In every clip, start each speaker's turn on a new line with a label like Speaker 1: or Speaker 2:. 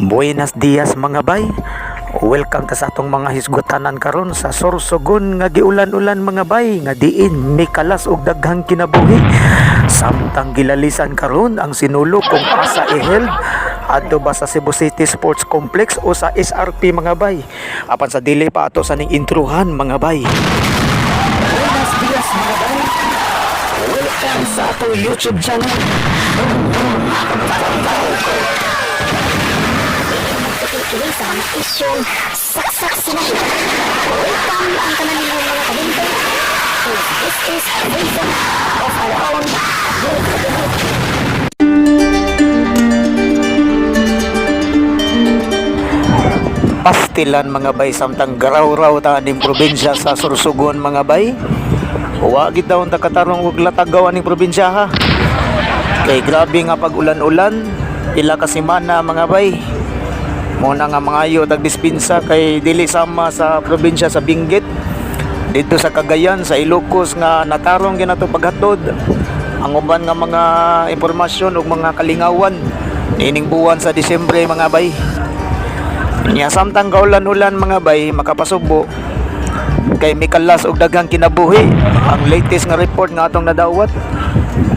Speaker 1: Buenas dias, mga bay. Welcome ta sa atong mga hisgutanan karon sa Sorsogon nga giulan-ulan, mga bay, nga diin mikalas og daghang kinabuhi. Samtang gilalisan karon ang Sinulog kung asa i-held, adto ba sa Cebu City Sports Complex o sa SRP, mga bay. Apan sa dili pa ato sa ning intruhan, mga bay. Buenos dias, mga bay. Welcome sa atong YouTube channel.
Speaker 2: Kini sa mga isyong saksak sinahi. Welcome ang tanan ninyong mga kabinte. This is a reason of our own unique.
Speaker 1: Pastilan, mga bay, samtang garaw-raw ta ning probinsya sa Sorsogon, mga bay. Wa gid daw ta katarong og latagaw aning probinsya ha. Kay grabe nga pag ulan-ulan, pila ka semana, mga bay. Mo na nga mangayo tag dispensa kay dili sama sa probinsya sa Benguet. Dito sa Cagayan, sa Ilocos nga natarong ginato paghatod ang uban nga mga impormasyon ug mga kalingawan niining buwan sa Disyembre, mga bay. Nya samtang kaulan-ulan, mga bay, makapasubo kay mikalas og daghang kinabuhi. Ang latest nga report nga atong nadawat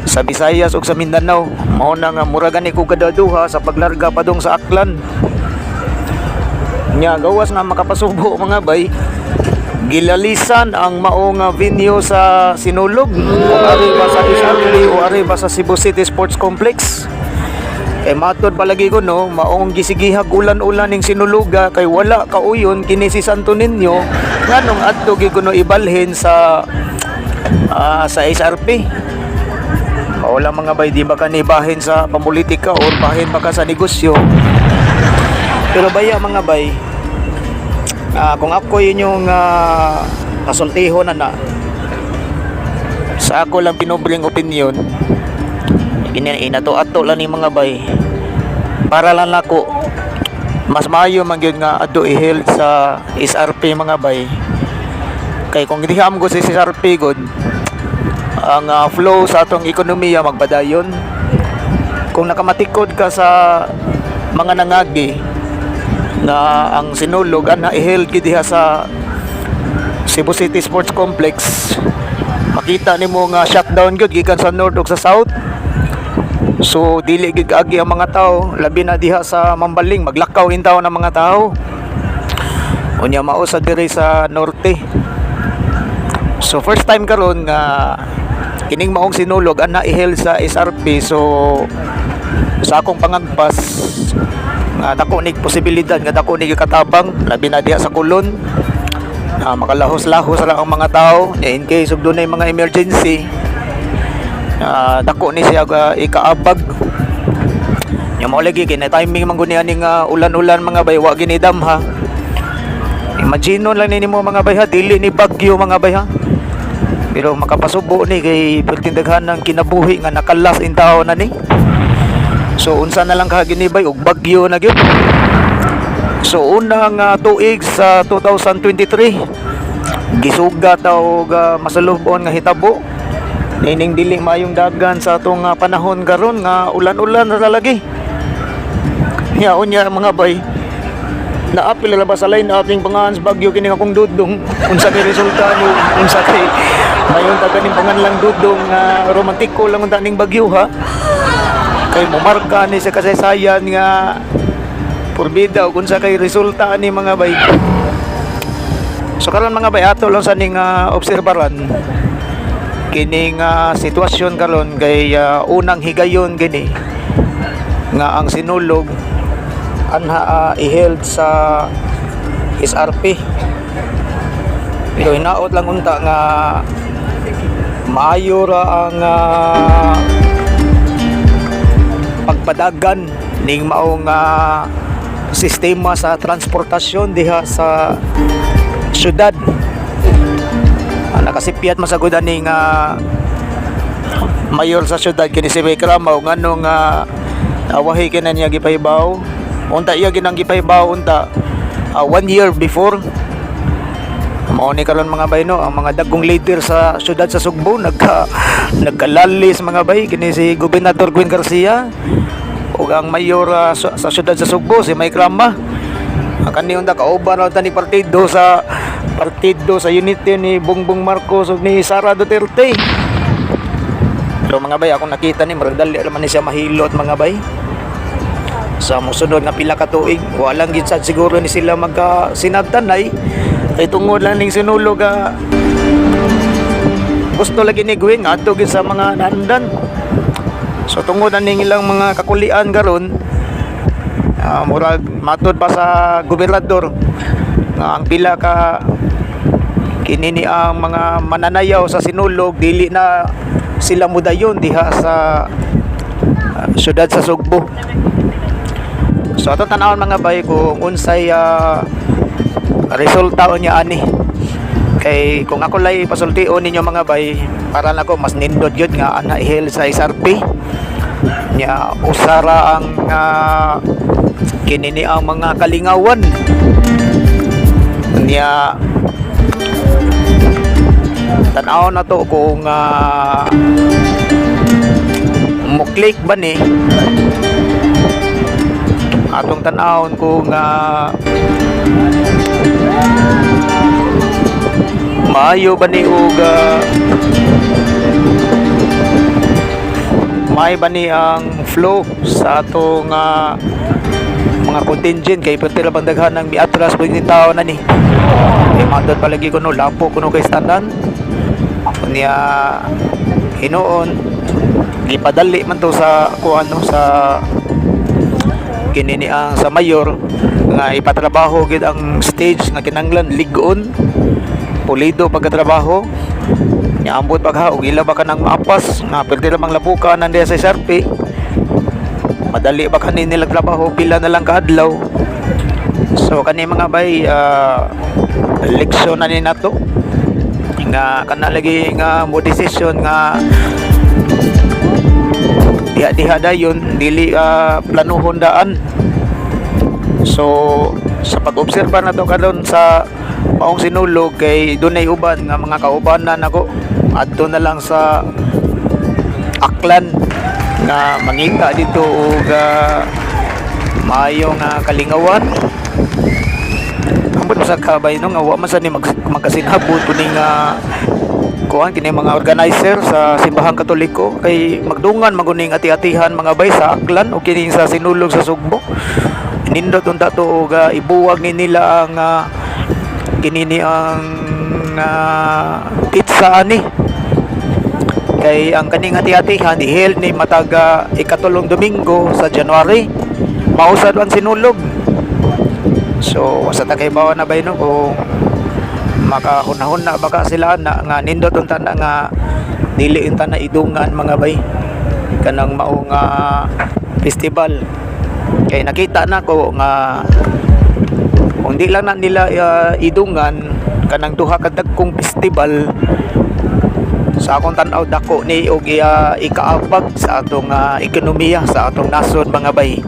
Speaker 1: sa Visayas ug sa Mindanao, mao na nga mura gani ko kadaduha sa paglarga padung sa Aklan. Nya gawas nga makapasubo, mga bay, gilalisan ang mao nga venue sa Sinulog kung ari ba sa SRP o ari ba sa Cebu City Sports Complex. Kay matod palagi ko no, maong gisigihag ulan-ulan ning Sinuluga kay wala kauyon kini si Santo Niño, nganong adto gyud kuno ibalhin sa SRP. Wala, mga bay, di ba kani bahin sa pamulitika or bahin ba ka sa negosyo? Pero baya, mga bay, kung ako yun yung kasultihon na na, sa ako lang pinubling opinion, inato-ato lang ni, mga bay. Para lang nako, mas maayo man gyud nga adto i-held sa SRP, mga bay. Kay kung diha mo sa SRP gud, ang flow sa atong ekonomiya magpadayon. Kung nakamatikod ka sa mga nangagi nga ang Sinulog ana i-held gid diha sa Cebu City Sports Complex, makita nimo nga shutdown gyud gikan sa north ug sa south. So dili gid kaagi ang mga tao, labi na diha sa Mambaling, maglakaw in tao ng mga tao. Unya mao sa diri sa norte. So first time karon nga kining maong Sinulog ana i-held sa SRP, so sa akong pangagpas nga dako ni posibilidad nga dako ni katabang, labi na diha sa Colon. Makalahos-lahos ra ang mga tao in case og dunay mga emergency. Dako ni siya ikaabag. Nya mao lagi kay na timing man guni ani nga ulan-ulan, mga bay, wa gini damha. Imagine lang nimo, mga bay ha, dili ni bagyo, mga bay ha. Pero makapasubo ni kay perting daghan ng kinabuhi nga nakalas in tao na ni. So unsa na lang kaginibay og bagyo na gyud. So unang tuig sa 2023 gisugat og masalubon nga hitabo nining dili maayong dagan sa atong panahon karon nga ulan-ulan ra lagi. Ya unya, mga bay, naapil na ba sa line up ning pangalan sa bagyo kini akong dudong? Unsa kay resulta ni, unsa kay mayon ta kaning panganlang dudong nga romantiko lang unta ning bagyo ha, kay momarka ni sa kasaysayan nga purbida ug unsa kay resulta ni, mga bay. So karon, mga bay, ato lang sa ning obserbaran kining sitwasyon karon kay unang higayon kini nga ang Sinulog anha i-held sa SRP. Pero hinaot lang unta nga maayo ra ang pagpadagan ning maong sistema sa transportasyon diha sa syudad. Nakasipyat masagod ani nga mayor sa syudad kini si Ramao, nganong awahi kina niya gipahibaw. Unta iya ginang gipahibaw unta one year before. Mao ni karon, mga bay, no, ang mga dagkong leader sa syudad sa Sugbo nagkalalis, mga bay, kini si Gobernador Gwen Garcia. Ug ang mayor sa syudad sa Sugbo, si Mike Rama. Ang kani unta kauban ra ni partido sa Unity ni Bongbong Marcos ug ni Sara Duterte. Pero mga bay, akong nakita ni murag dali raman ni siya mahilot, mga bay. Sa mosunod nga pila ka tuig, walang gid sad siguro ni sila magka sinabtanay kay tungod lang ning sinulog, gusto lagi ni Gwen adto gid sa mga nandan. So tungod na ning ilang mga kakulian karon, murag matud pa sa gobernador nga ang pila ka kini ni ang mga mananayaw sa sinulog, dili na sila mudayon diha sa syudad sa Sugbo. So atong tanawon, mga bay, kung unsay resulta niya ani. Kay kung ako lay pasultion ninyo, mga bay, para nako mas nindot yun nga ana i-held sa SRP. Nya usara ang kini ni ang mga kalingawan. Nya tan-aw na to kung mo-click ba ni. Atong tan-awon kung maayo ba ni og maayo ba ni ang flow sa atong mga contingent, kay pwede ra bang daghan ng miatras pud ni tao na ni kay matod palagi kuno lapo kuno kay standan. Unya hinuon gipadali man to sa kuan no, sa kini ni ang sa mayor nga ipatrabaho gid ang stage nga kinanglan lig-on, pulido pagkatrabaho. Nya ambot pagha og ila ba kanang maapas nga pwede ra mang lapukan nan diha sa SRP. Madali ba kani nila trabaho, pila na lang kaadlaw. So kani, mga bay, leksyon na ni nato nga kana lagi nga mo desisyon nga diha diha dayon, dili planuhon daan. So sa pag-obserba na to karon sa maong sinulog, kay dunay uban nga mga kaubanan nako adto na lang sa Aklan nga mangita dito og maayo nga kalingawan. Ambot sa kabay no nga wa man sa ni magkasinabot kuning kuan kini mga organizer sa Simbahang Katoliko, kay magdungan maguning ati-atihan, mga bay, sa Aklan o kining sa sinulog sa Sugbo. Nindot unta to og ibuwag ni nila ang kini ni ang pizza ani, kay ang kaning ati-atihan i-held ni matag 3 Domingo sa January, mausad ang sinulog. So sa ta kay bawa na bay no kung makahunahuna baka sila na nga nindot unta na nga dili unta na idungan, mga bay, kanang mao nga festival, kay nakita na ko nga kung di lang na nila idungan kanang duha ka dagkong festival, sa akong tan-aw dako ni og ikaabag sa atong ekonomiya sa atong nasod, mga bay.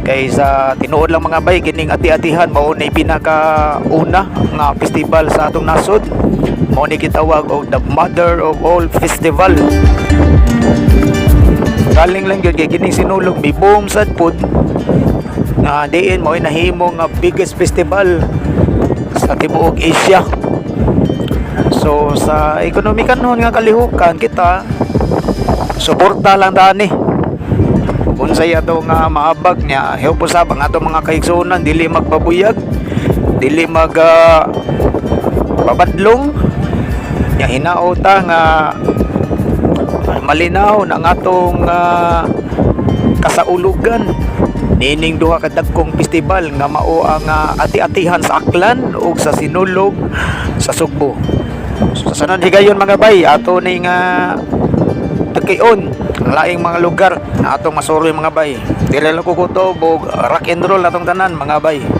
Speaker 1: Kay sa tinuod lang, mga bay, kining ati-atihan mao ni pinaka una nga festival sa atong nasod. Mao ni gitawag og the mother of all festival. Galing lang gyud kay kining sinulog mi boom sad pud nga diin mao nahimo nga biggest festival sa tibuok Asia. So sa ekonomikanon nga kalihukan, kita suporta lang tani unsay ato nga maabag niya. Help usab ang ato mga kaigsuonan, dili magpabuyag, dili mag babadlong nya. Hinaota nga malinaw na ang atong kasaulugan nining duha ka dagkong festival nga mao ang ati-atihan sa Aklan ug sa Sinulog sa Sugbo. So, sa sunod higayon, mga bay, ato ni nga tukion ang laing mga lugar na atong masuroy, mga bay. Dili lang ko kutob og rock and roll atong tanan, mga bay.